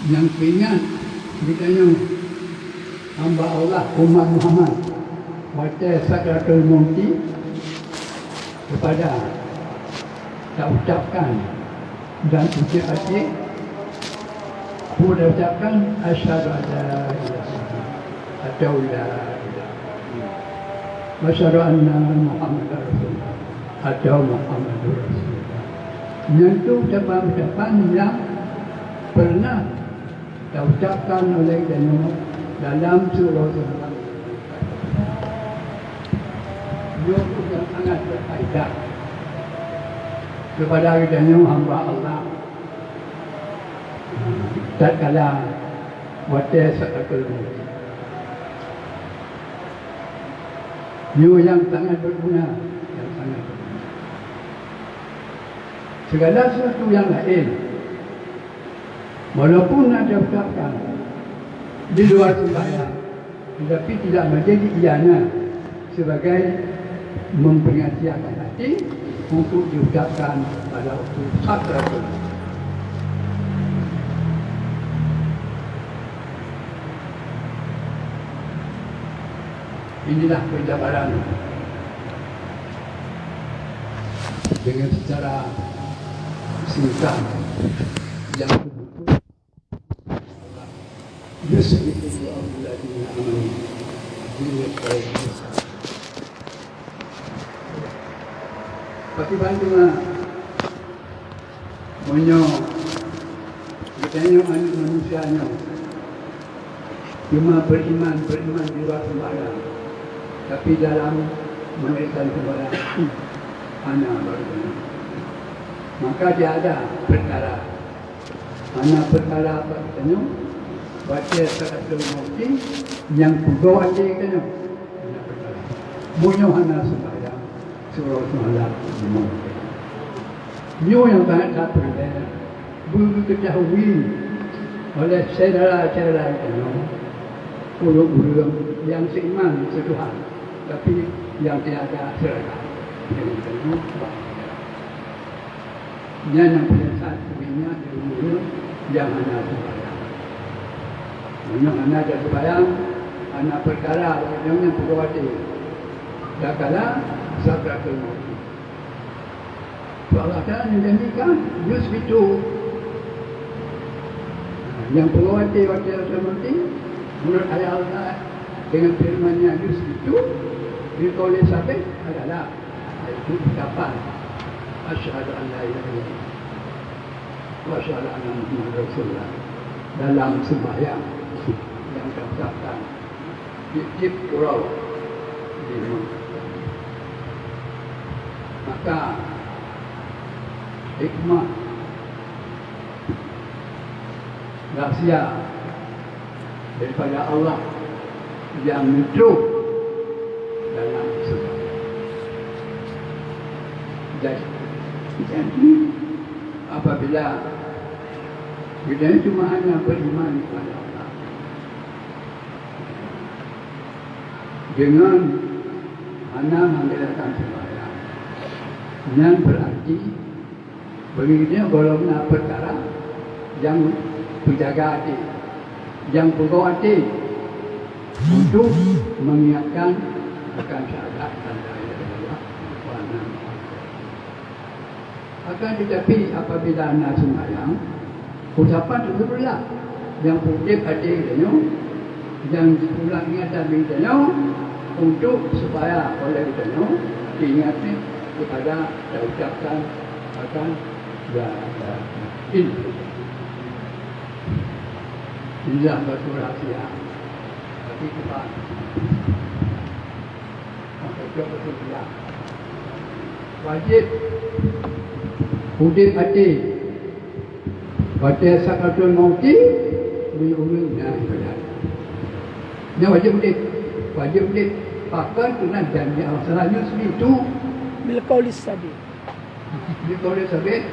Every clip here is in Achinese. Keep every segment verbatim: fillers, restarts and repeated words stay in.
Nyang teuingat geutanyoe hamba Allah umat Muhammad watée sakratul mauti, kepada taucapkan dan ucap até, peue taucapkan, "Asyhadu an la ilaha illallah," atau "La ilaha illallah, asyhadu anna Muhammadar Rasulullah," atau "Muhammadur Rasulullah." Nyan tu ucapan-ucapan nyang pernah taucapkan oleh geutanyoe dalam surah-surah. Nyoe pun nyang sangat berfaedah kepada geutanyoe hamba Allah tatkala watée sakratul maut. Nyoe nyang sangat berguna, nyang sangat berguna. Segala sesuatu yang lain, walaupun ada ucapkan di luar sembahyang, tetapi tidak menjadi iyana sebagai memperingati akan hati untuk diucapkan pada waktu sakratul maut. Inilah penjabaran dengan secara singkat yang betul. Yusuf itu Allah lagi aman. Dia tahu. Bagi bantu, meunyoe geutanyoe aneuk manusia nyoe cuma beriman, beriman di luar sembahyang, tapi dalam menunaikan sembahyang hana beriman, maka tiada perkara Hana perkara bak geutanyoe, watée sakratul mauti nyang peugoe até geutanyoe. Hana perkara. Meunyoe hana sembahyang, surah semalam limong wakée. Nyoe nyang sangat that peureulée beugeuketahui oleh syedara-syedara geutanyoe, ureuëng-ureuëng nyang seiman seutuhan, tapi nyang tiada seureuta deungon geutanyoe bak akhirat. Nyan nyang peureulée that keu ingat di ureuëng nyang hana sembahyang. Meunyoe hana sembahyang, hana perkara nyang nyang peubuet até. Tatkala sakratul maut. Allah Taala menjanjikan, yusbitu. Nyang peubuet até watée sakratul maut, menurut ayat Allah, dengan firman-Nya, yusbitu, di qauli sabit adalah Yaitu ucapan, "Asyhadu an la ilaha illallah wa asyhadu anna Muhammadar Rasulullah," dalam sembahyang yang diucapkan tiep-tiep uroe lima. Maka hikmah rahsia daripada Allah yang hidup dalam surga. Jadi, jadi apabila kita ini cuma hanya beriman kepada Allah dengan hana mengadakan sembahyang, yang berarti Begitu gohlom na peukara nyang peujaga até, nyang peugoe até untuk mengingatkan akan syahadat tanda ilaha illallah wa anna Muhammadar Rasulullah. Akan tetapi, apabila na sembahyang, ucapan tersebut lah nyang peuudeb até geutanyoe, nyang jipulang ingatan geutanyoe untuk supaya oleh geutanyoe diingat kepada taucapkan akan ya, ya, ini. Inilah batu rahsia. Tapi Tuhan, maka kita betul wajib udeb até. Watée sakratul mauti, meunyoe ureuëng na ibadat. Nyan wajéb udeb. Wajéb udeb. Pakon? Keureuna janji Allah Taala, "Yusbitu." Bil qaulis sabit. Bil qaulis sabit.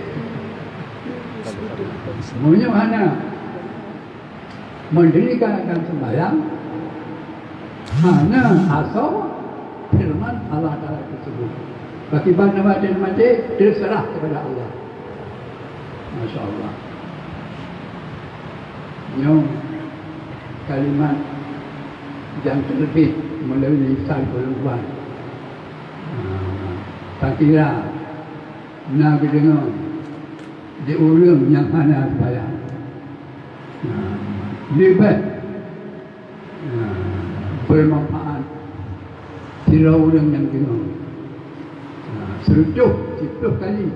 Yusbitu bil qaulis sabit. Meunyoe hana mendirikan akan sembahyang, hana asoe firman Allah Taala tersebut. Bagaimana mati, mati terserah kepada Allah. Masya Allah. Nyoe kalimat nyang teubiet meulalu lisan ulôn tuan. Takira na geudeungoe di ureuëng nyang hana seumayang. Leubeh bermanfaat sidroe ureuëng nyang deungoe. Seureutôh siplôh kali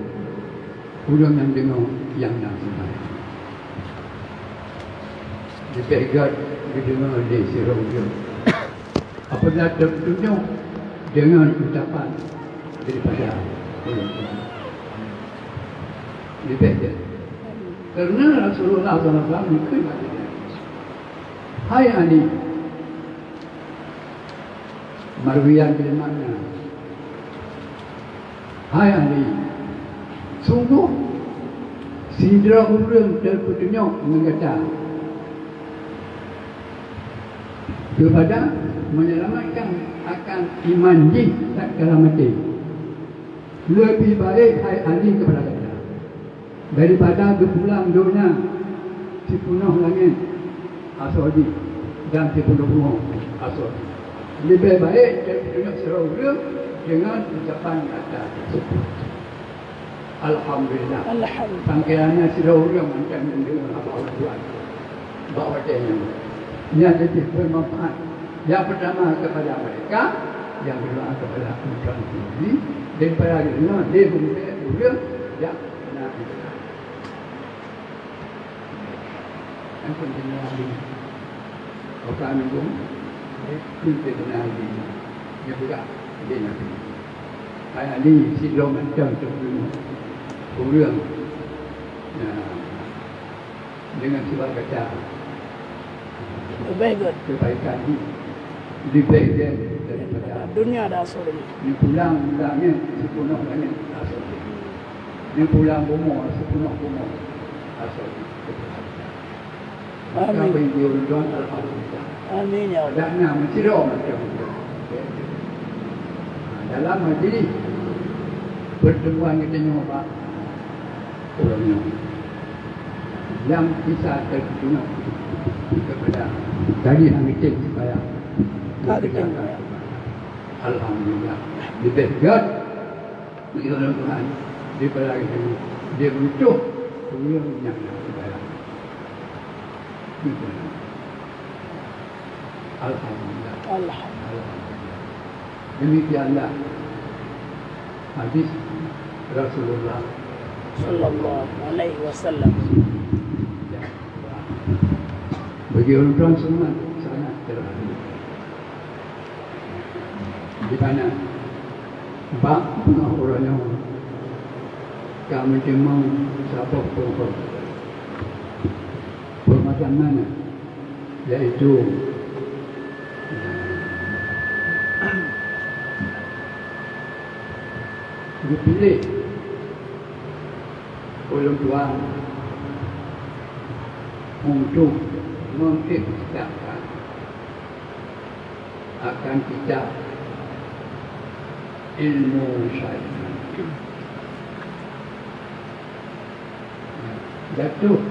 ureuëng nyang deungoe nyang na seumayang. Leubeh gét geudeungoe lé sidroe ureuëng apabila teutunyok deungon ucapan daripada ulôn tuan. Leubeh gét. Karena Rasulullah sallallahu alaihi wasallam geukheun bak geutanyoe, "Hai Ali," marwiyan kalimat nyan, "Hai Ali, sunggoh sidroe ureuëng teupeutunyok ngon gata keupada menyelamatkan akan iman jih tatkala maté. Leubeh baik, hai Ali, keupada gata, daripada geupulang donya sipeunoh langét asoe jih dan sipeunoh bumoe asoe jih. Leubeh baik teutunyok sidroe ureuëng deungon ucapan gata teuseubut." Alhamdulillah. Alhamdulillah. Sangkayana sidroe ureuëng mantong deungon haba ulôn tuan bak watée nyoe. Nyan leubeh bermanfaat. Nyang peutama keupada mereka, nyang keudua keupada ulôn tuan sendiri, daripada geudeungoe lé ureuëng nyang na Ampôn Saidina Ali. Oka nibong, keu Saidina Ali, nyang peugah lé Nabi. Hai Ali, sidroe mantong teupeue ureuëng, na, deungon sibak gata. Leubeh gét. Keubaikan jih leubeh gét daripada dunia dan asoe jih. Neupulang langét sipeunoh langét asoe jih. Neupulang bumoe sipeunoh bumoe asoe jih. Amin. Ka bagi ulôn tuan, alhamdulillah. Amin, ya Allah. Dan na meusidroe macam tu. Dalam majlis pertemuan kita nyoe, Pak, ureuëng nyoe nyang bisa teutunyok keupada tadi hana tem seumayang. Ka geutem. Alhamdulillah. Leubeh gét bagi ulôn tuan daripada itu, dia butuh ureuëng nyang na seumayang. Alhamdulillah. Alhamdulillah. Alhamdulillah. Demikianlah hadis Rasulullah sallallahu alaihi wasallam. Bagi ulôn tuan sangat, sangat terharu. Di mana bak teungoh uroe nyoe ka meuteumé saboh peureumpatan, peureumpatan mana, yaitu geupiléh ulôn tuan untuk mengiktikafkan akan kitab ilmu syariat. Jatuh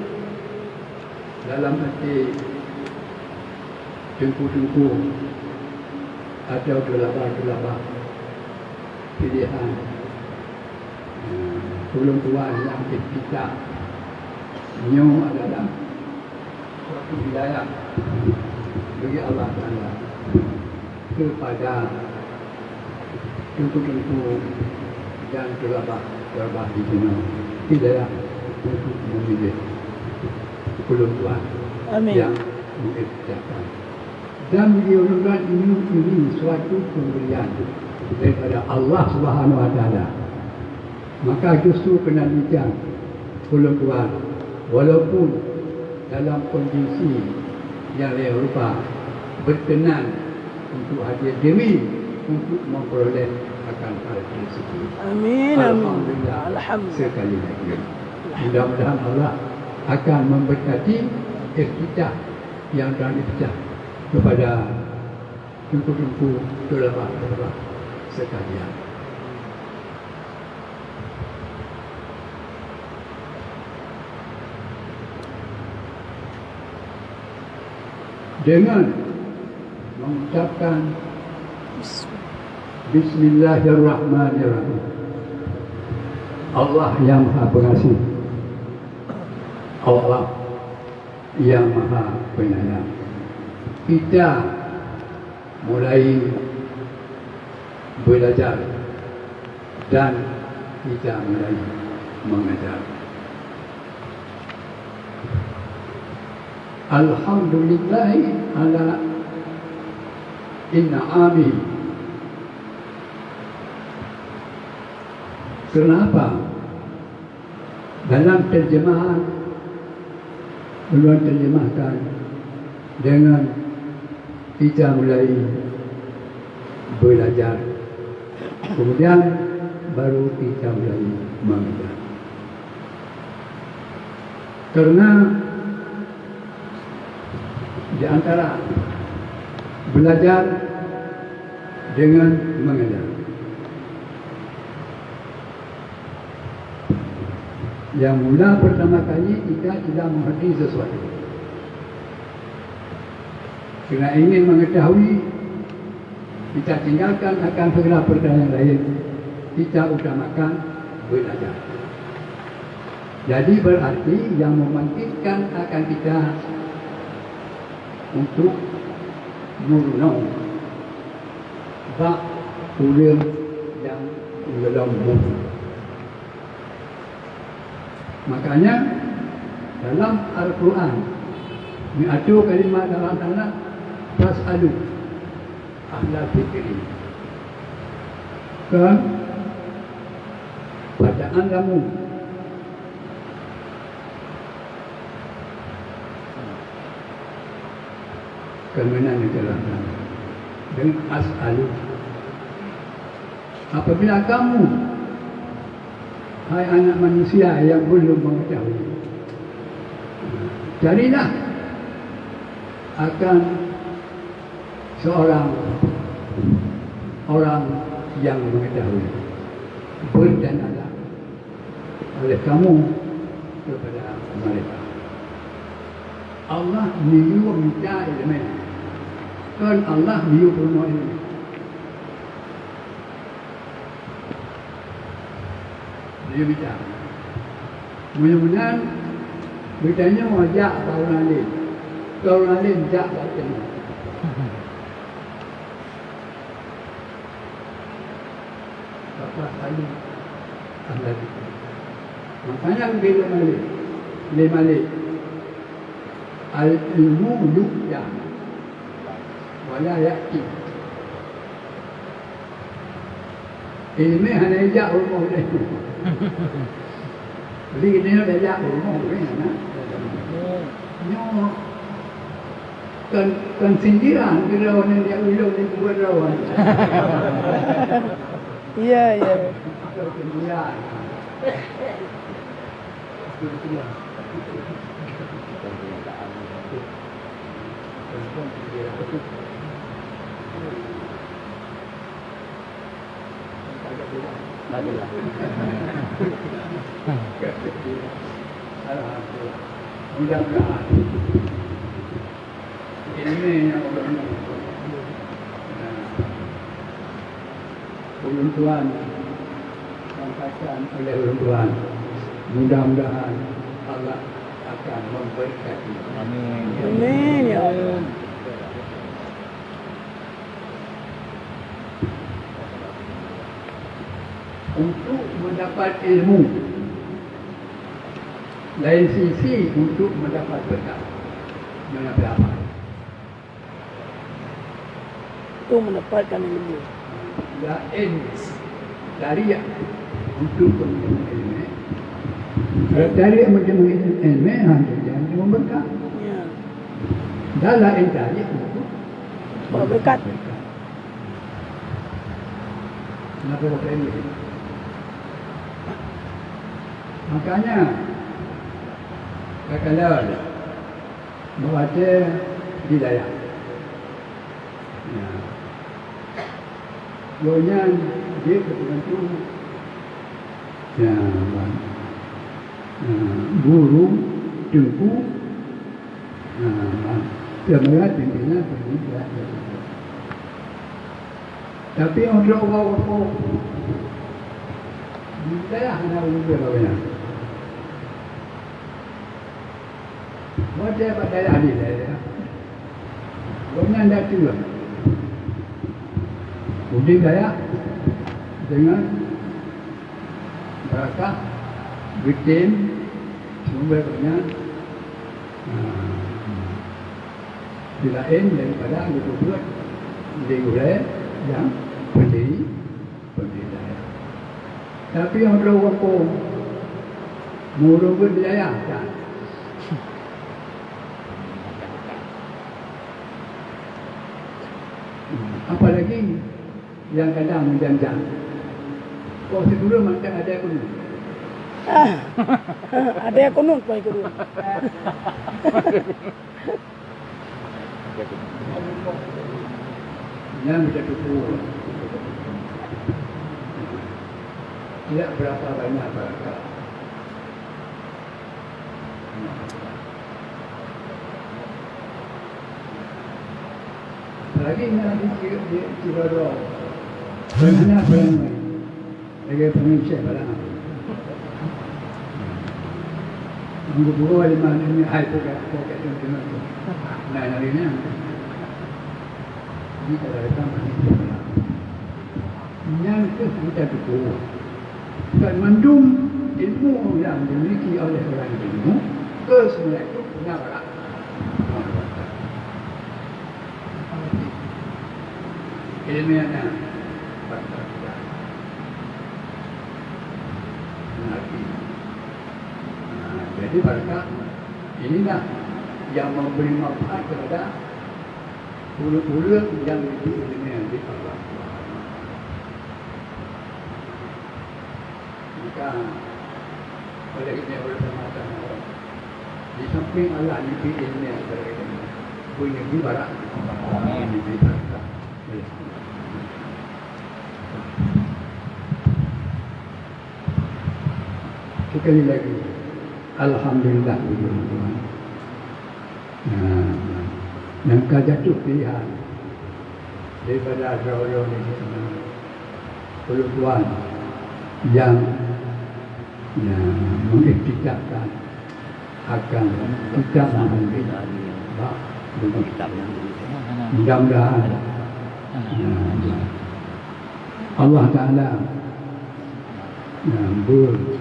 dalam hati teungku-teungku atau tulaba-tulaba pilihan, eh, ulôn tuan nyang iktikaf nyoe adalah suatu hidayah bagi Allah Taala kepada teungku-teungku dan tulaba-tulaba di sinoe, hidayah untuk memilih ulôn tuan. Amin. Nyang mengiktikafkan. Dan bagi ulôn tuan ini, ini suatu pemberian daripada Allah Subhanahu Wa Taala. Maka justru keunan demikian, ulôn tuan, walaupun dalam kondisi nyang laén rupa, berkenan untuk hadir diri untuk memperoleh akan hal tersebut. Amin, amin. Alhamdulillah. Alhamdulillah. Sekali lagi. Mudah-mudahan Allah akan memberkati iktikaf nyang telah iktikaf kepada teungku-teungku, tulaba-tulaba sekalian. Dengan mengucapkan Bismillahirrahmanirrahim. Allah yang Maha Pengasih, Allah yang Maha Penyayang. Kita mulai belajar dan kita mulai mengajar. Alhamdulillahi ala in'amihi. Kenapa? Dalam terjemahan, ulôn terjemahkan dengan kita mulai belajar, kemudian baru kita mulai mengajar. Karena di antara belajar dengan mengajar, yang mula pertama kali kita tidak mengerti sesuatu. Karena ingin mengetahui, kita tinggalkan akan segala perkara yang lain, kita utamakan belajar. Jadi berarti yang membangkitkan akan kita untuk meureunoe bak ureueng nyang gohlom mueng. Makanya dalam Al-Quran, meuatô kalimat Allah Taala, "Fas'alu ahla dzikri." Kan? Bacaan kamu. Keumeunang dijelaskan dengan as'alu. Apabila kamu, hai anak manusia yang belum mengetahui, carilah akan seorang orang yang mengetahui. Bertanyalah oleh kamu kepada mereka. Allah menyuruh minta ilmu. Kan Allah menyuruh ilmu. Dia minta. Mudah-mudahan geutanyoe jak bak ureueng alim. Keu ureueng alim jak bak geutanyoe. Bapak Salim Ahmad. Makanya geubri lé Malik. Lé Malik. Al-ilmu yu'ta. Wa la ya'ti. Ileumèe hana ijak rumoh lé. Jadi keuneuk tajak rumoh lé, nah. Nyoe kon, kon sindiran keu droeneuh, jak ulôn di buet droe. Iya, iya. Kon sindiran. Alhamdulillah. Mudah-mudahan ilmu nyang ulôn, nah, ulôn tuan sampaikan oleh ulôn tuan, mudah-mudahan Allah akan memberkati. Amin. Amin, ya Allah. Untuk mendapat ilmu, lain sisi untuk mendapat berkat. Mendapat apa? Untuk mendapatkan ilmu. Lain tariek untuk menuntut ilmu. Kalau tariek menuntut ilmu, ha, jadi membengkak. Ya. Dan lain tariek untuk membengkak. Kenapa kata ini? Makanya, kata lawan, Meuaté di dayah. Ya. Gobnyan jeuet keu peubantu. Ya, ban. Ya, guru, teungku. Ya, ban. Sebenarnya pimpinan, pimpinan. Tapi untuk orang-orang di daerah hana ureueng lawan nyan. Watèe bak daerah di daerah, gobnyan datu lah. Udép daerah dengan barakah geutem sumber gobnyan, ah, di laén daripada geupeubuet di gurèe nyang pendiri. Tapi nyang droe gampông, meureubeut wilayah, kan? Apalagi nyang kadang meujan-jan. Kok sikureueng mantong ada kunut. Ah, ada kunut, Pak Guru. Nyan bisa tupu. Tidak berapa banyak barangkali. Apalagi nyan di, di, di Cibadong. Banyak, banyak. Lagèe peumimpén barang. Nunggu buroe lima menit, hai, buka, buka, buka, buka. Nah, nyang laén nyan. Ini kalau datang peumimpén barang. Nyan keuh kita tuku. Bukan mandum ilmu yang dimiliki oleh orang ilmu, ke semua itu benar. Ilmiahnya bangsa kita mengerti. Nah, jadi mereka inilah yang memberi manfaat kepada ureueng-ureueng yang lebih ilmiah di Allah. Maka, oleh karena itu, di samping Allah nibak ilmu yang berkaitan, pun nibak barakah. Amin. Nibak barakah. Sekali lagi, alhamdulillah, puji Tuhan. Nah, nyang ka jatuh pilihan daripada droe-droe di sinoe, ulôn tuan nyang, nyang mengiktikadkan akan kitab Muhammad bak bunoe. Mudah-mudahan, nah, Allah Taala, nah, beu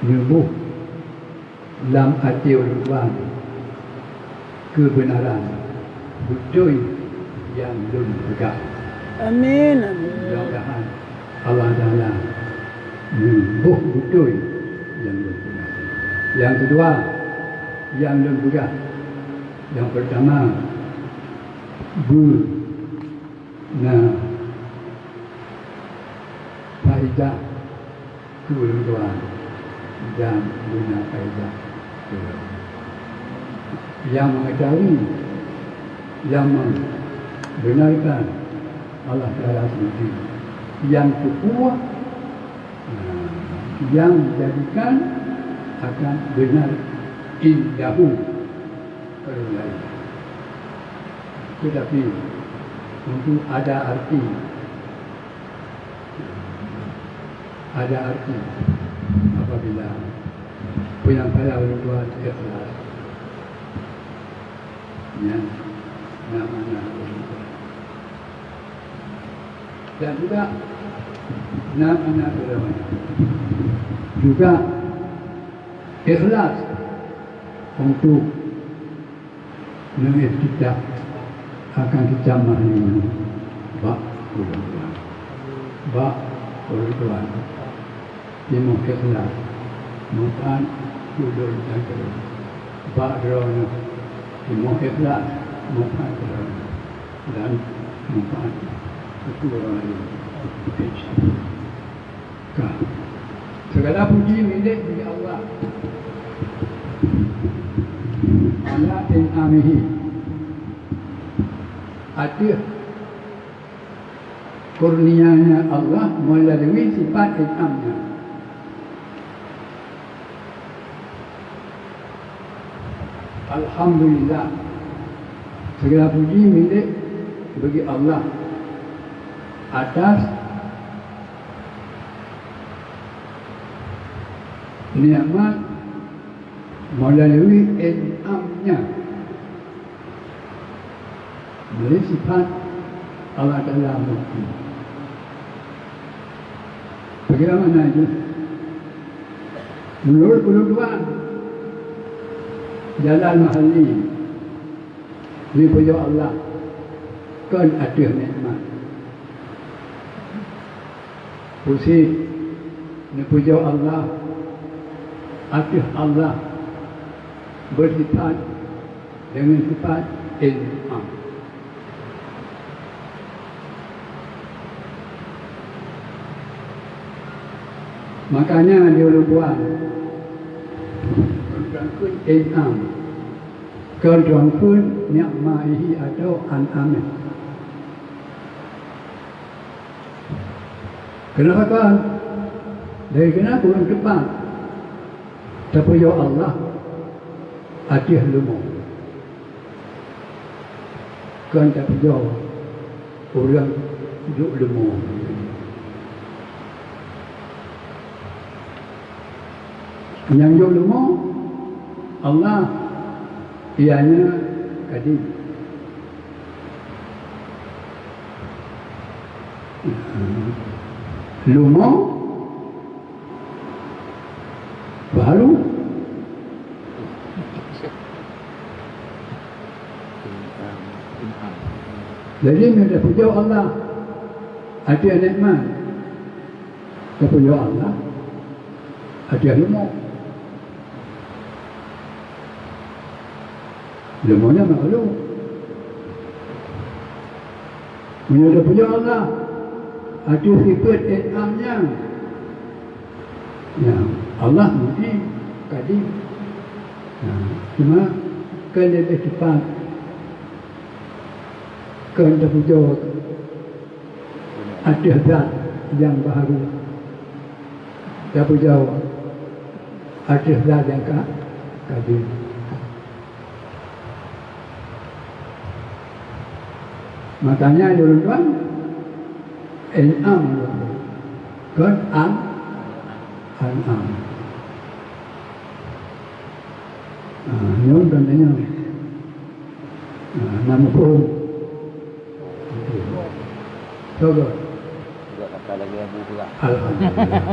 neuboh lam até ulôn tuan keubeunaran beutôi nyang lôn peugah. Amin, amin. Mudah-mudahan Allah Taala neuboh beutôi nyang lôn peugah. Nyang keudua, nyang lôn peugah, nyang peurtama, beu na faedah keu ulôn tuan dan beu na faedah keu nyang mengetahui, nyang membenarkan Allah Taala sendiri, nyang teupeue, nyang jadikan akan benar indahu. Tetapi untuk ada arti, ada arti apabila penyampaian ulôn tuan ikhlas. Nyan na makna ulôn tuan. Dan juga na makna ulama. Juga ikhlas untuk mengiktikad akan kitab Muhammad bak ulôn tuan. Bak ulôn tuan. Timoh ikhlas, manfaat keu ulôn dan keu droeneuh. Bak droeneuh, timoh ikhlas, manfaat keu droeneuh dan manfaat keu ureueng laén. Insya Allah. Ka. Segala puji milék bagi Allah. Ala in'amihi. Ateueh kurnianya Allah melalui sifat in'amnya. Alhamdulillah. Segala puji milék bagi Allah atas nikmat meulalu in'am-Nya. Jadi sifat Allah Taala mungkin. Bagaimana itu? Menurut ulôn tuan, Jalal Mahalli, neupujoe Allah kon ateueh nikmat. Puséh neupujoe Allah ateueh Allah beusifat deungon sifat in'am. Makanya di ulôn tuan, kon teungku in'am, kon teungku nikmaihi atau an'amih. Kenapa kon? Dari kenapa ulôn teupeu tapujoe Allah ateueh leumo? Kon tapujoe ureuëng duek leumo. Nyang duek leumo Allah, ianya Kadim. Leumo baru. Jadi, meunyoe tapujoe Allah ateueh nikmat, tapujoe Allah ateueh leumo. Leumo nyan makhluk. Meunyoe tapujoe Allah ateueh sifat in'am nyan, ya, Allah Mu'in, Kadim. Nah, cuma kon leubeh teupat kon tapujoe ateueh zat nyang baharu, tapujoe ateueh zat nyang ka, kadim. Makanya di ulôn tuan, in'am, kon an, an'am. Ah, nyoe dan nyoe. Ah, na muphom. Soe gét? Gét akan lagée Abu Hurairah. Alhamdulillah.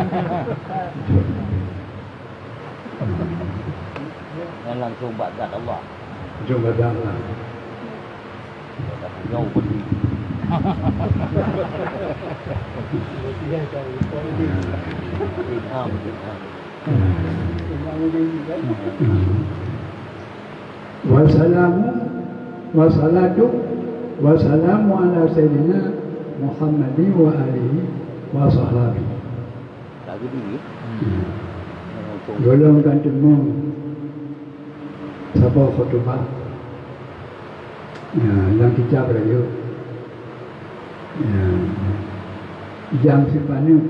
Nyan langsung bak zat Allah. Langsung bak zat Allah. Jauh berdiri. Ilham, ilham. Wassalamu, wassalatu, wassalamu ala sayyidina Muhammadin wa alihi wa sahbihi. Tak gede, ya? Golom kan teumong saboh khutubah. Ya, lam kitab rayeuk. Ya. Jam sipaneuk.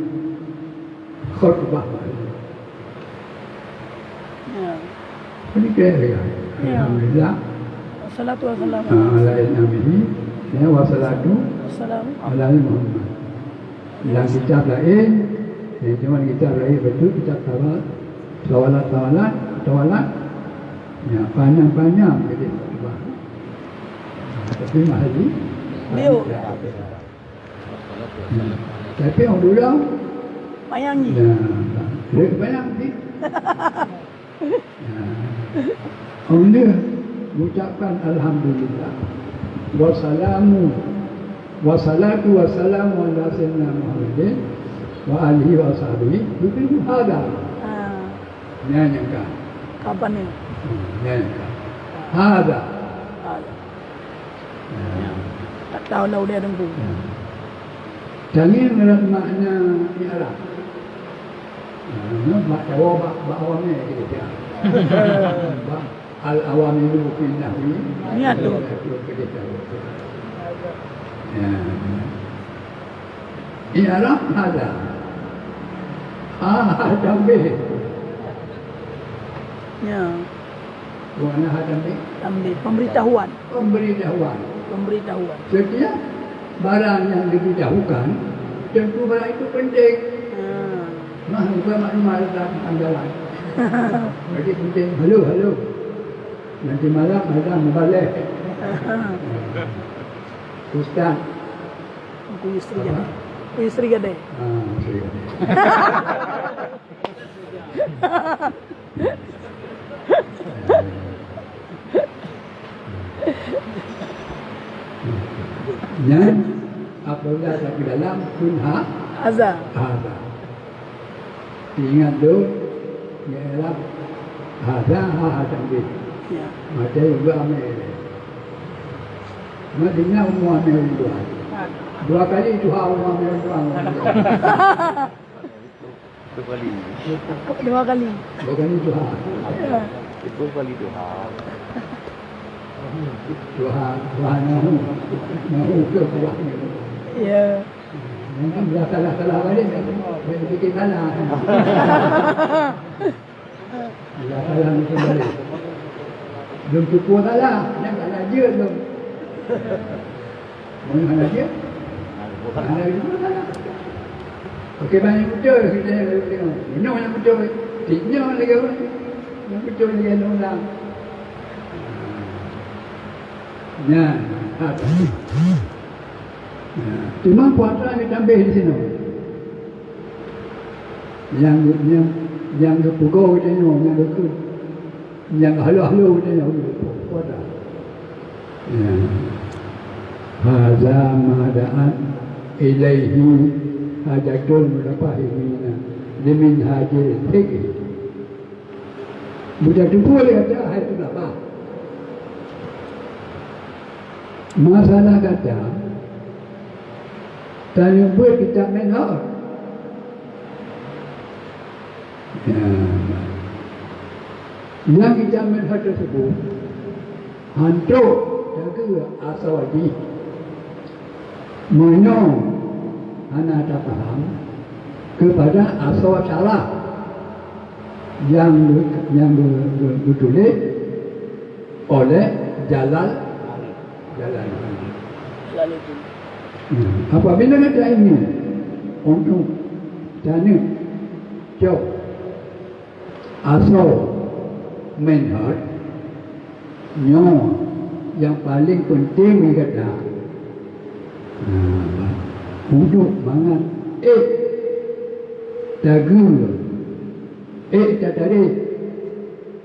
Khutbah. Ya. Ini kaya, ya. Ya. Alhamdulillah. Wassalatu wassalamu Ah, ala in'amihi. Ya, wassalatu wassalamu ala Muhammad. Dalam kitab lain, ya, cuma kitab lain betul, kitab tawal, tawalat, tawalat, tawalat. Ya, panjang-panjang jadi khutbah. Tapi mahal ni. Beliau. Tapi orang dulu, Bayang ni. Ya, dia bayang ni. Ya. Orang dia mengucapkan alhamdulillah. Wassalamu, wassalatu wassalamu ala sayyidina Muhammadin wa alihi wa sahbihi. Itu hada. Ah. Nyan nyang ka. Kaban ni? Hmm, nyan nyang ka. Hada. Hada. Ya. Tak tahu lah udah tunggu. Ya. Tangieng rot makna i'rab. Ya, bak Jawa, bak, bak awam ni kita cakap. Bak al-awamilu fi nahwi. Ni atu. Ya. I'rab hada. Ha, hada bih. Ya. Makna ha tanbih? Tanbih, pemberitahuan. Pemberitahuan. Pemberitahuan. Setiap barang yang diberitahukan, tentu barang itu penting. Hmm. Nah, bukan maklumat tentang jalan. Jadi penting, halo, halo. Nanti malam ada mubalek. Ustaz. Aku istri apa? Gadai. Aku istri gadai. Ah, istri gadai. Nyan apabila ka dalam pun ha-, haza. Haza. Ingat tu, ialah haza ha, ha tanbih. Ya. Macam juga amai. Madinah umur amai dua. Dua kali tuha umur amai dua. Dua kali. Dua kali. Dua kali tuha. Ya. Dua kali tuha. Tuha, tuha nahu. Nahu ke tuha. Ya. Mungkin dah salah-salah balik, dah bikin salah. Dah salah bikin balik. Belum cukup salah, dah salah je belum. Mana hana dia? Hana dia pun hana. Okey, banyak betul kita yang lalu tengok. Minum yang betul. Tinyo lagi orang. Yang betul lagi ada orang. Nah, ha. Nah, cuma puasa ni tambah di sini. Yang, yang, yang geupeugah geutanyoe, yang geukeue, yang halo-halo geutanyoe, geupeugah. Ya. Haza ma da'at ilaihi hajatul mutafahimina liminhajil fiqh. Buta tupu lé gata hai tulaba. Masalah gata, tanyoe buet kitab Minhaj. Ya. Nyang kitab Minhaj tersebut, hantom jaga asoe jih. Meunyoe hana tapaham keupada asoe syarah nyang, nyang geu-, geu-, geutuléh oleh Jalal, Jalal. Jalaluddin. Ya, apabila gata ingin untuk taneuk cok asoe Minhaj, nyoe nyang paleng peunteng bagi gata. Nah, untuk mangat ék tageue, ék tatarek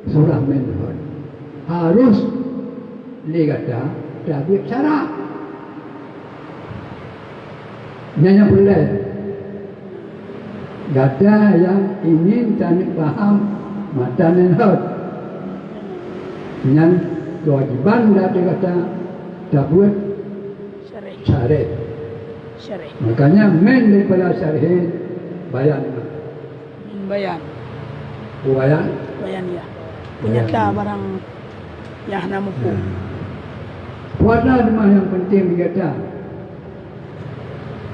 surah Minhaj, harus lé gata tabiet syarah. Nyan nyang peureulée. Gata nyang ingin taneuk paham matan Minhaj, nyan keuwajéban gata, gata tabuet syarah. Syarah. Syarah. Makanya min daripada syarhin bayan. Min bayan. Oh, bayan? Bayan, ya. Penyata bayan. Barang nyang hana muphom. Ya. Puasa cuma nyang peunteng bagi gata.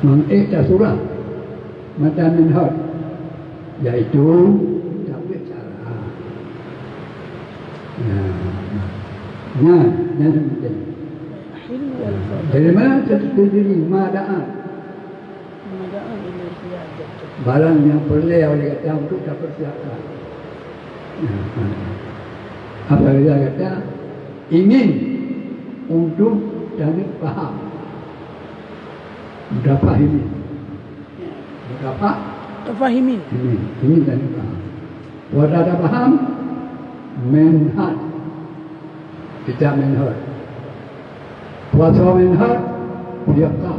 Mangat ék tasurah matan Minhaj, yaitu tabiet syarah. Ya. Nyan, nyan nyang peunteng. Hilmu wal fadl. Dari mana tadri ma da'at? Barang nyang peureulée oleh gata untuk tapersiapkan. Nah, apabila gata ingin untuk taneuk paham, mutafahimi. Mutafa-, Mutafahimi. Ini, ini taneuk paham. Puasa tapaham, Minhaj. Kitab Minhaj. Puasa Minhaj, fiqah.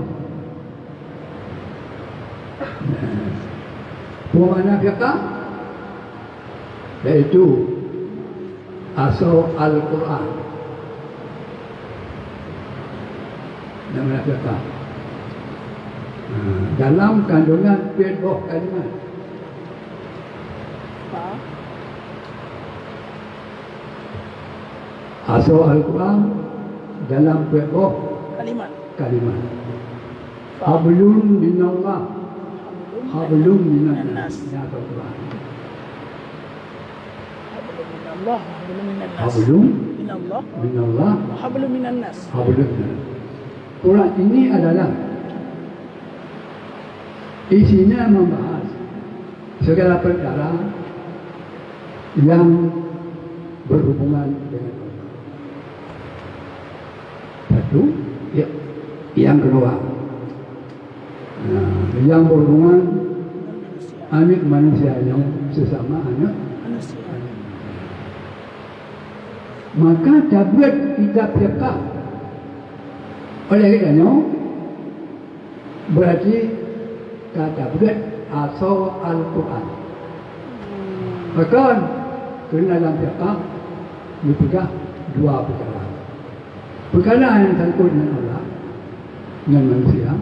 Peue makna fiqah? Yaitu asoe Al-Quran. Nyang makna fiqah. Nah, dalam kandungan peuet boh kalimat. Asoe Al-Quran dalam peuet boh kalimat. Kalimat. Hablum minallah. Hablum minan nas. Nyan Al-Quran. Allah, hablum minan nas. Hablum minallah. Minallah. Hablum minan nas. Hablum minan nas. Quran ini adalah isinya membahas segala perkara yang berhubungan dengan Allah. Satu, ya, yang kedua, nah, yang berhubungan aneuk manusia nyoe sesama aneuk manusia. Maka tabeuet kitab fiqah oleh geutanyoe, berarti ka tabeuet asoe Al-Quran. Pakon? Keureuna lam fiqah geupeugah dua peukara. Peukara nyang sangkot ngon Allah, ngon manusia,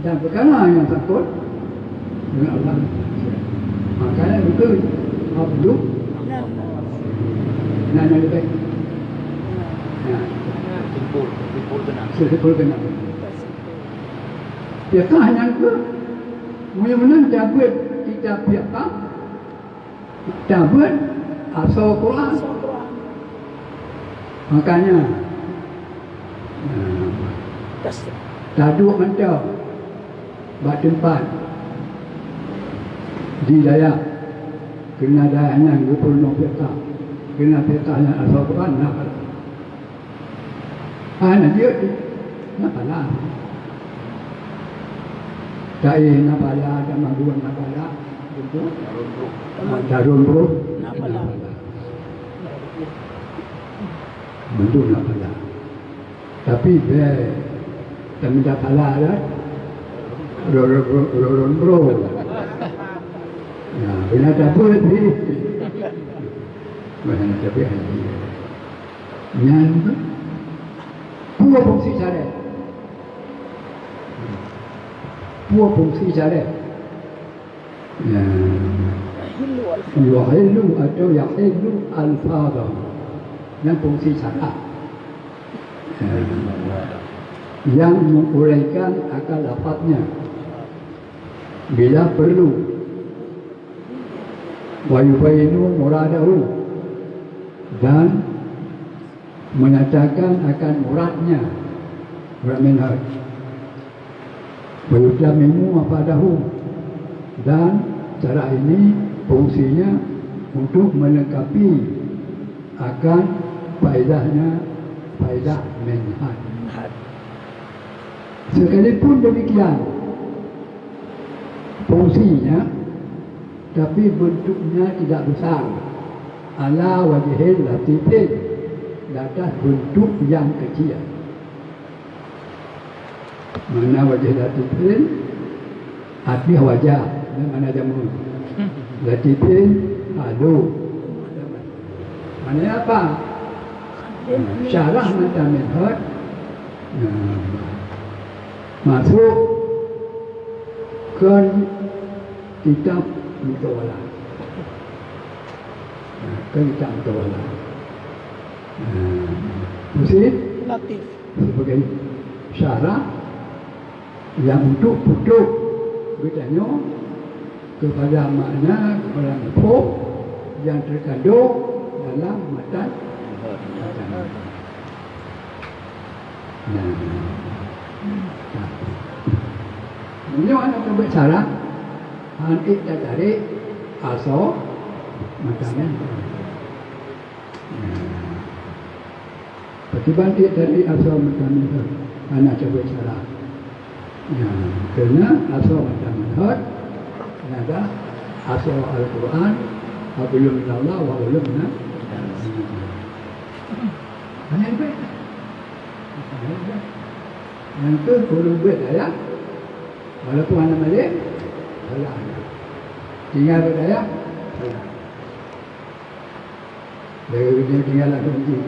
dan peukara nyang sangkot ngon Allah ngon manusia. Makanya beutôi, hablum. Nah, nyang leubeh. Nah, simpul, simpul keunan. Simpul keunan. Fiqah nyang keu, meunyoe meunan tabeuet kitab fiqah, tabeuet asoe Quran. Makanya, nah, taduek mantong bak teumpat di dayah, keureuna dayah nyan geupeurunoe fiqah, keureuna fiqah nyan asoe Quran, na pahala. Hana jeuet, na pahala. Taéh na pahala, tamagun na pahala, beutôi? Taron brôh na pahala. Beutôi na pahala. Tapi bèk tamita pahala dah. Ro-, ro-, ro-, ro-, ro-, ro. Ya, beuna tabeuet ni. Beuna tabeuet ni. Nyan peue fungsi syarah? Peue fungsi syarah? Ya. Yuhillu atau yahillu alfadhahu. Nyan fungsi syarah. Ya. Yang menguraikan akan lafaznya bila perlu. Wa yubayyinu muradahu, dan menyatakan akan muradnya, murad minhaj. Wa yutammimu mafadahu, dan cara ini fungsinya untuk melengkapi akan faedahnya, faedah minhaj. Sekalipun demikian, fungsinya, tapi bentuknya tidak besar. Ala wajhin latifin, di atas bentuk yang kecil. Mana wajah latifin? Ateueh wajah, dan mana jameun. Latifin, halôh. Maknanya apa? Syarah matan minhaj. Nah, masuk ke kitab mutawala. Nah, ke kitab mutawala. Nah, mesti Latif. Sebagai syarah yang untuk putôk geutanyoe kepada makna, kepada mafhum yang terkandung dalam matan. Nah. Nah. Meunyoe hana tabeuet syarah, hana ék tatarek asoe matan. Nah. Pakiban ék tatarek asoe matan nyan hana tabeuet syarah. Ya, karena asoe matan minhaj nyan adalah asoe Al-Quran, hablum minallah wa hablum minan nas. Hana ribet. Hana ribet. Nyang keu ureueng beuet dayah, walaupun hana malém, salah. Tinggai beuet dayah, salah. Lagèe geutanyoe tinggai lam masjid.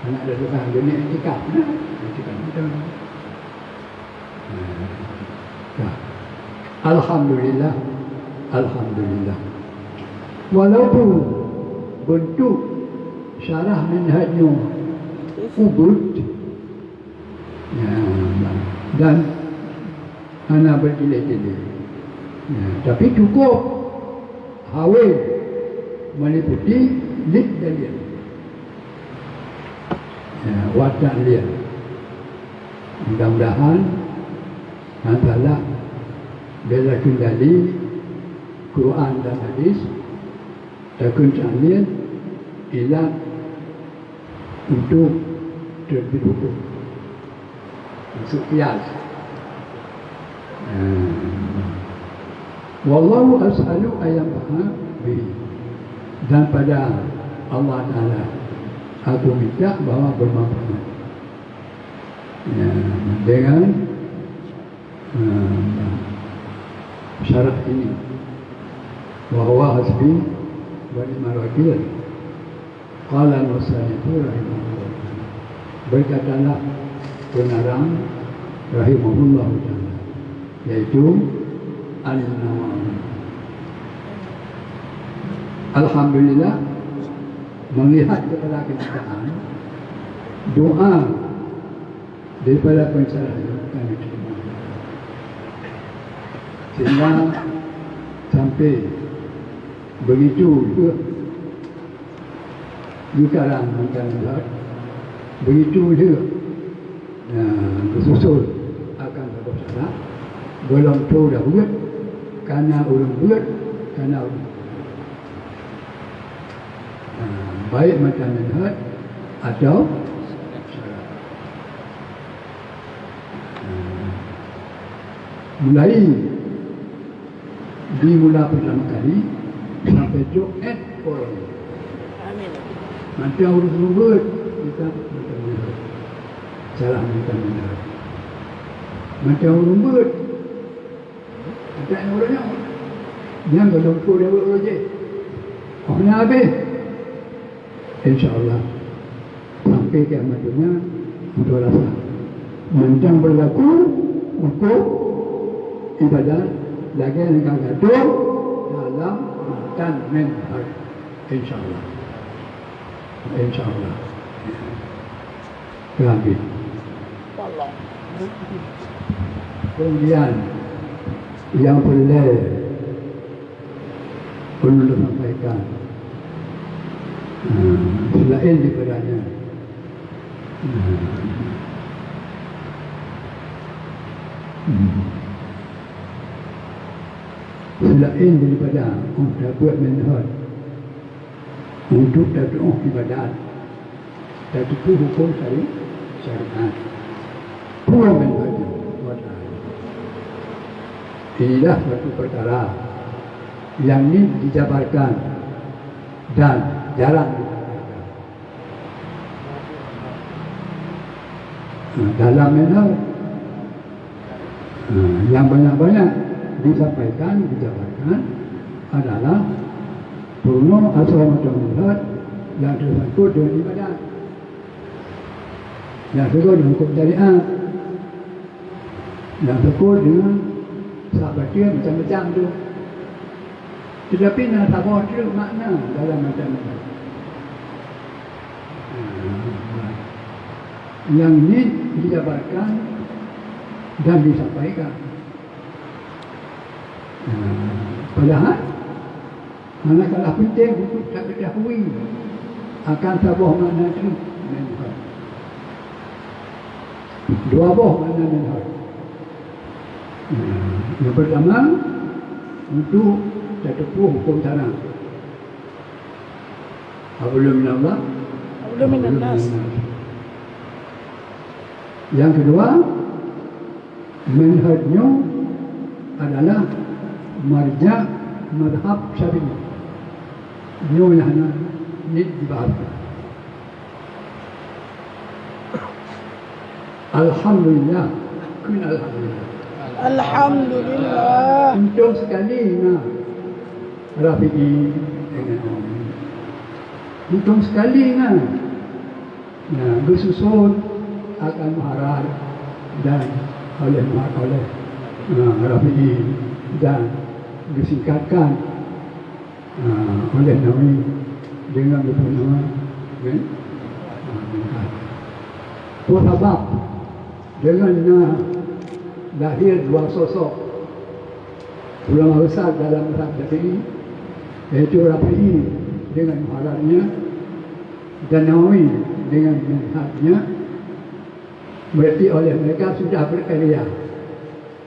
Aneuk dah tukang, geuneuk iktikaf. Nah, iktikaf beutôi. Nah. Alhamdulillah. Alhamdulillah. Walaupun bentuk syarah minhaj nyoe ubit, ya, dan hana bertele-tele. Ya, tapi cukup hawé Meliputi lid dalil. Ya, watèe lid. Mudah-mudahan masalah bela kendali Quran dan hadis takheun calian ilat untuk terbit hukum. Maksud qiyas. Hmm. Wallahu as'alu ayam bihi. Dan pada Allah Ta'ala aku minta bahwa bermanfaat. Ya, dengan hmm, syarat ini. Wa huwa hasbi wa ni'mal wakil. Qala al-musannifu rahimahullah. Berkatalah pengarang rahimahullah ta'ala, yaitu An-Nawawi. Alhamdulillah, melihat kepada kenyataan, doa daripada pensyarah nyoe ka diterima. Sehingga sampai begitu juga geukarang mantong lheueh, begitu juga, nah, geususun akan saboh syarat, gohlom tho dah buet, kana ureuëng buet, kana ureuëng Nah, baik mantong manhaj atau syarat. Nah, mulai di mula pertama kali sampai jok at orang. Amin. Mantong ureuëng buet, kita mantong manhaj. Salah mantong manhaj. Mantong ureuëng buet, Adak nyang uroe nyoe. Nyang gohlom tho daweueb uroe jih. Oh, na habéh. Insya Allah, sampai kiamat dunia, untuk rasa. Mantong berlaku hukum ibadat lagèe nyang ka geuatur dalam matan manhaj. Insya Allah. Insya Allah. Ka habéh. Kemudian, nyang peureulèe ulôn sampaikan, hmm, seulaén daripada nyan, hmm, hmm, seulaén daripada, oh, tabuet manhaj untuk tatu'oh ibadat, tateupeue huköm syari-, syariat. Peue manhaj nyoe? Inilah suatu perkara nyang nit dijabarkan dan jarang dijabarkan. Nah, dalam manhaj, nah, nyang banyak-banyak disampaikan, dijabarkan adalah peurunoe asoe mantong manhaj nyang teusangkot deungon ibadat, nyang teusangkot deungon huköm syariat, nyang teusangkot deungon sabat macam-macam tu. Teutapi na saboh treuk makna dalam matan nyan. Nyang nit dijabarkan dan disampaikan. Padahai hana kalah penting untuk takeutahui akan saboh makna treuk manhaj. Dua boh makna manhaj. Nah, nyang pertama, untuk tateupeue huköm syara. Hablum minallah, hablum minannas. Nyang keudua, manhaj nyoe adalah marja' mazhab Syafi'i. Nyoe nyang hana nit dibahas. Alhamdulillah. Kheun alhamdulillah. Alhamdulillah. Untông sekali na Rafi'i deungon Nawawi. Untông sekali na. Nah, geususun akan Muharrar dan oleh Muhar-, oleh, nah, Rafi'i dan geusingkatkan, nah, oleh Nawawi deungon geupeunoh, kan? Nah, meukat. Peue sabab deungon na lahé dua sosok ulama besar dalam mazhab Syafi'i, yaitu Rafi'i dengan Muharrarnya dan Nawawi dengan Minhajnya, berarti oleh mereka sudah berkarya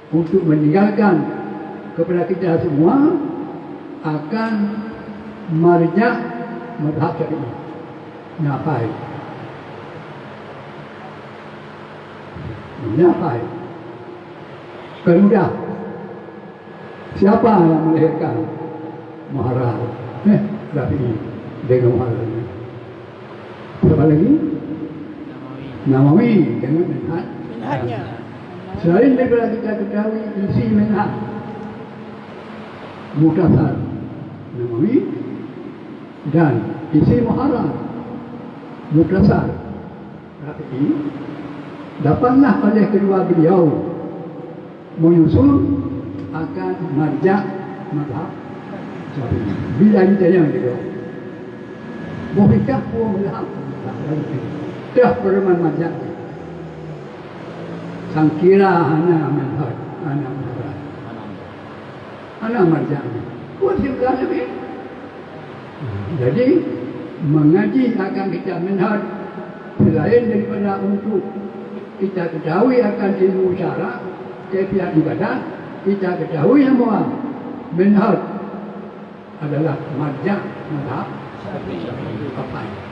untuk meninggalkan kepada kita semua akan marja mazhab Syafi'i. Nafai. Nafai. Kan mudah. Siapa yang melahirkan Muharrar? Eh, Syafi'i dengan Muharrar. Siapa lagi? Nawawi dengan Minhaj. Minhajnya. Selain daripada kita ketahui isi Minhaj, Mukhtasar Nawawi, dan isi Muharrar, Mukhtasar Syafi'i, dapatlah oleh kedua beliau menyusun akan marja mazhab Syafi'i. Bila ditanya dia, "Boh picah pun mazhab?" Teuh peureuman marja. Sangkira hana mazhab, hana mazhab. Hana marja. Buat simpel saja. Jadi, mengaji akan kitab Minhaj, selain daripada untuk kita ketahui akan ilmu syarak, kaifiat ibadat, kita ketahui bahwa Minhaj adalah marja mazhab Syafi'i. Papai.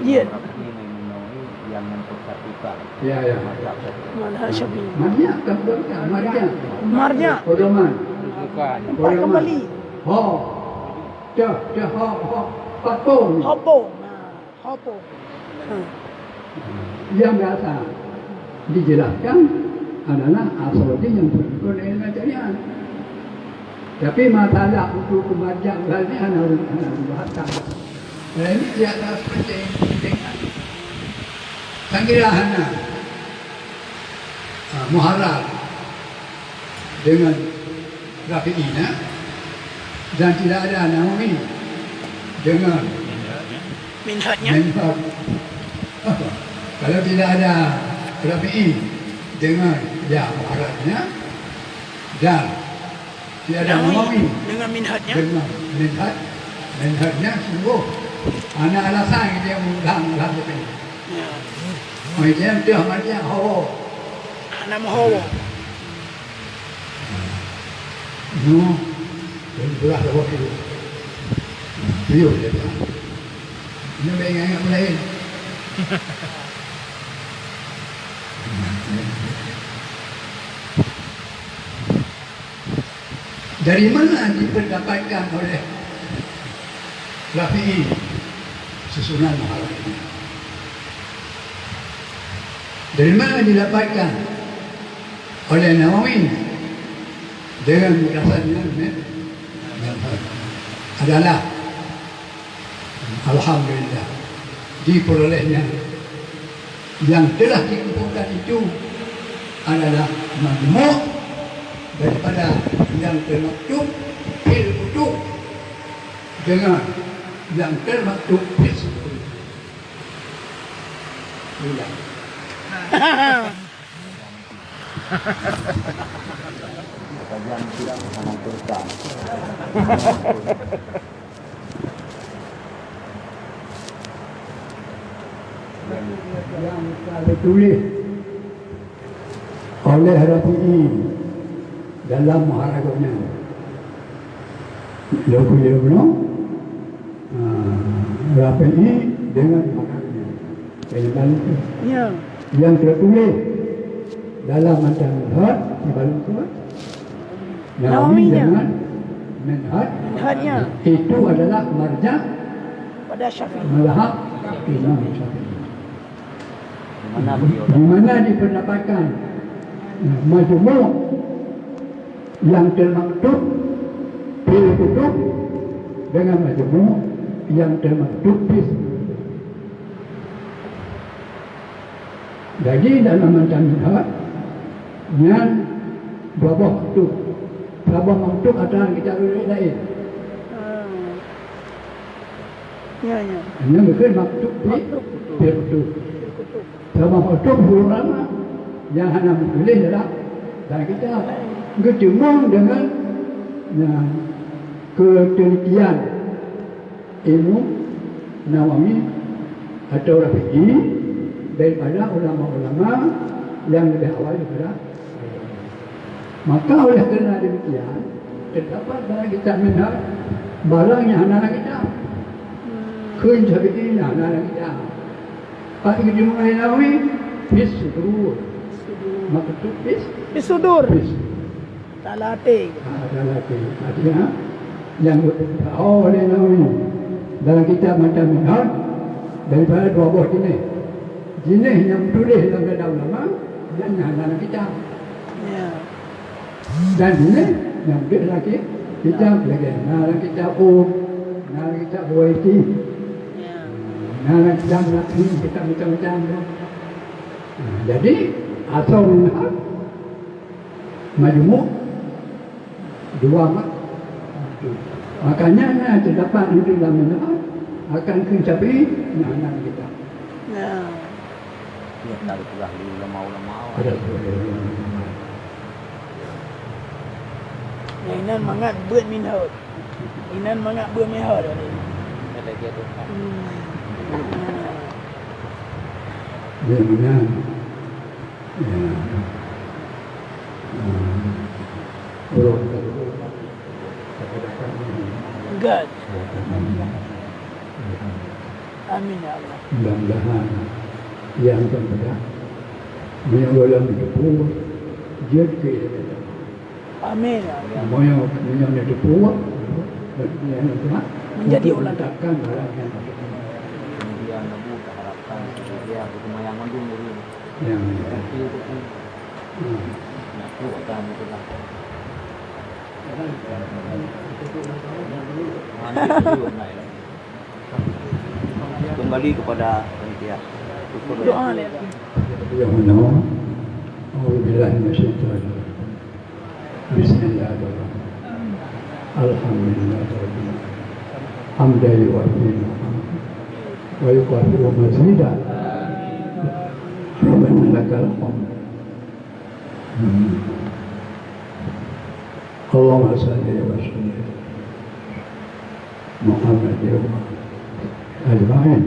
Iya. Yang mempersatukan. Ya, ya. Mazhab Syafi'i. Marja, kan bukan marja. Marja. Pedoman. Rujukan. Empat kembali. Ho. Cah, cah, ho, ho. Patong. Hopong. Nah, hopong. Ha. Yang biasa dijelaskan adalah asal yang berikut ilmu syariat. Tapi masalah untuk kemarjaan ni hana, hana dibahasakan. Dan ini tidak ada penting, penting. Sangkira hana, ah, Muharrar dengan Syafi'i, ya? Dan tidak ada Nawawi dengan Minhajnya. Minhaj. Kalau tidak ada Syafi'i dengan, ya, Muharrarnya, dan tidak ada Nawawi. Nawawi dengan Minhajnya. Dengan Minhaj, Minhajnya sungguh hana alasan kita yang mengulahkan, mengulahkan. Ya. Macam tu, macam hawa. Hana meuhawa. Nyoe, dan beurah lawah itu. Beliau dia bilang. Ini baik ingat-ingat lain. Dari mana dipendapatkan oleh Syafi'i susunan Muharrar ini? Dari mana didapatkan oleh Nawawi dengan mukhtasarnya, eh, adalah, alhamdulillah, diperolehnya. Yang telah dikumpulkan itu adalah majmuk daripada yang termaktub fil kutub dengan yang termaktub fis sudur. Iya. Kajian tidak menentukan. Yang telah ditulis oleh Rafi'i dalam Muharrar nyan. Lôn kuyue bunoe, ah, Rafi'i dengan Muharrar nyan. Kena balik tu. Ya. Yang tertulis dalam matan Minhaj, balik tu. Nawawi Nawawinya. Dengan Minhaj. Minhajnya. Itu adalah marja' pada Syafi'i. Mazhab Imam Syafi'i. Di mana beliau Di mana dipendapatkan, eh, majmuk yang termaktub fil kutub dengan majmuk yang termaktub fis. Jadi dalam matan Minhaj nyan dua boh maktub. Saboh maktub ata kitab lain. Hmm. Ya, ya. Nyan bukan maktub di Maktub. Fil kutub. Fil kutub. Saboh maktub ulama nyang hana meutuléh dalam, dalam kitab. Geuteumong deungon nyan keuteulitian ilmu Nawawi atau Rafi'i daripada ulama-ulama nyang leubeh awai daripada. Maka oleh karena demikian, teudapat dalam kitab Minhaj barang nyang hana lam kitab. Kheun Syafi'i nyang hana lam kitab. Pat geuteumeung lé Nawawi, fis sudur. Maksud fis? Fis sudur. Fis. Dalam até. Ah, dalam até. Artinya, nyang geuteupeue lé Nawawi dalam kitab Matan Minhaj daripada dua boh jeunèh. Jeunèh nyang tuléh lam dada ulama, dan nyang hana lam kitab. Ya. Dan jeunèh nyang tuléh lam kitab, lagèe na lam kitab Um, na lam kitab Buwaiti. Ya. Na lam kitab Naqshi, kitab macam-macam tu. Nah, jadi, asoe Minhaj Majmu' dua mak. Makanya na teudapat di dalam Minhaj akan kheun Syafi'i, nah, na lam kitab. Ya. Ya, na geupeugah lé ulama-ulama awai. Ada ulama. Nyang inan mangat beuet Minhaj. Inan mangat beuet Minhaj tadi. Ada lagi tu. Hmm. Ya, benar. Ya. Hmm. Ulama. Good. Amin ya Allah. Mudah-mudahan nyang akan peugah, meunyoe gohlom geuteupeue, jeuet keu ilèe. Amin ya Allah. Meunyoe, meunyoe neuteupeue, nyang akan menjadi ulat. Takkan barang nyang patut. Kemudian Nabi harapkan dia bersemayam mandum dulu. Ya. Tapi itu pun, hmm, nak kuat kan itu lah. Kembali kepada panitia. Doa lagi. Yang mana? Bismillahirrahmanirrahim. Alhamdulillahirabbil alamin. Hamdan yuwafi ni'amahu wa yukafi'u mazidah. Rabbana lakal hamd. Allahumma shalli wa sallim Muhammad wa ajma'in.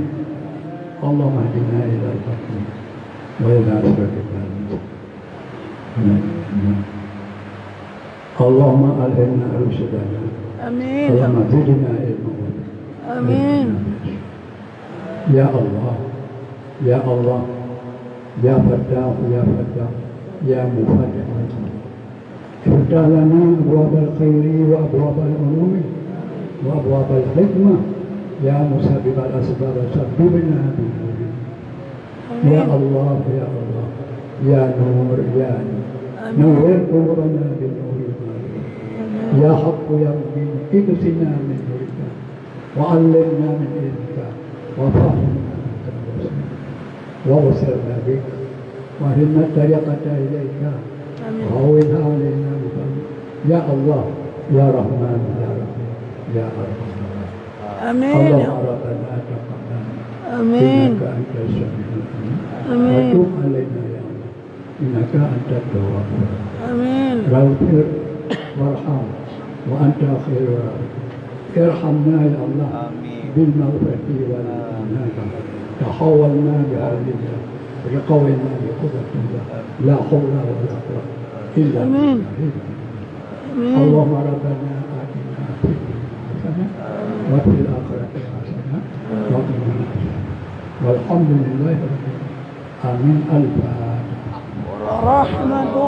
Allahumma hdina ilal haqqi wa ila siratikal mustaqim. Allahumma alhimna rusydana. Amin. Allahumma zidna ilma. Amin. Ya Allah, ya Allah, ya Fattah, ya Fattah, ya Mufattah. Iftah lana abwabal khairi wa abwabal ulumi wa abwabal hikmah. Ya musabbibal asbab, sabbibna bin nuri. Ya Allah, ya Allah, ya Nur, ya Nur. Nawwir qulubana bin nuril ma'rifah. Ya Haqq, ya Mubin, ighsina min nurika. وعلمنا من علمك وفهمنا من تنظر وبصرنا بك وهمنا الطريقة إليك وهونها علينا بفضلك يا الله يا رحمن يا رحيم يا أرحم الراحمين. آمين. اللهم ربنا تقبل منا إنك أنت السميع العليم وتب علينا يا الله إنك أنت التواب الرحيم. آمين. رب اغفر وارحم وأنت خير الراحمين. ارحمنا يا الله بالمغفرة والإنابة. تحولنا بحولك بقولنا بقدرتك لا حول ولا قوة إلا بالله. آمين. اللهم ربنا آتنا في الدنيا حسنة وفي الآخرة حسنة وقنا عذاب النار. والحمد لله رب العالمين. آمين. الفاتحة. الرحمن